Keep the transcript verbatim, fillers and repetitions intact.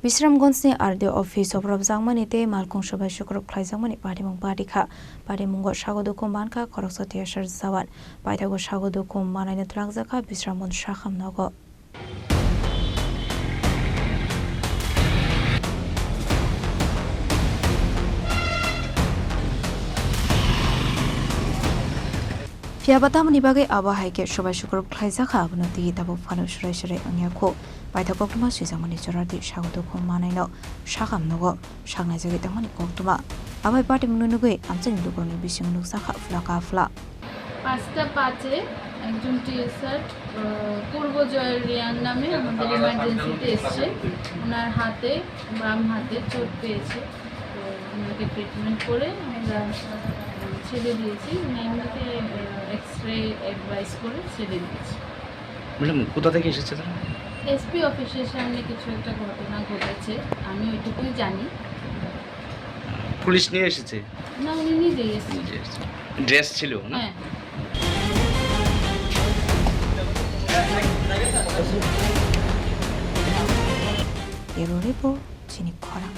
Bisramganjni R D O office-o borokjakmani tei malkhung subai sukrub khlaijakmani patimung bari kha. Patimungo sago dukhu mankha khoroksa tiyasar jawan. Paithago sago dukhu manaino twlangjakha Bisramganj sakham nogo. Phiyaba tamoni bagwi abo hai khe subai sukrub khlaijakha, abono twi tabuk phano surai surai wngya kho. Paithak koktwma swijakmani jorardi sago dukhu manaino sakham nogo saknaijagwi tongmani koktwma. Abai patimungno nugwi amchaini lukurokni bisingo nukjakha phla ka phla. পাঁচটা পাঁচে একজন টিএসআর, আহ, পূর্বজয় রিয়াং নামে আমাদের ইমার্জেন্সিতে এসছে। ওনার হাতে, বাম হাতে চোট পেয়েছে। তো ওনাকে ট্রিটমেন্ট করে আমরা, আহ, ছেড়ে দিয়েছি। উনি এমনিতে, আহ, এক্সরে অ্যাডভাইস করে ছেড়ে দিয়েছি। ম্যাডাম, কোথা থেকে এসেছে তারা? এসপি অফিসের সামনে কিছু একটা ঘটনা ঘটেছে, আমি ওইটুকুই জানি। পুলিশ নিয়ে এসেছে? না, উনি নিজেই এসেছেন। নিজে এসেছে। ড্রেস ছিল না? হ্যাঁ। Bureau Report, Chini Khorang.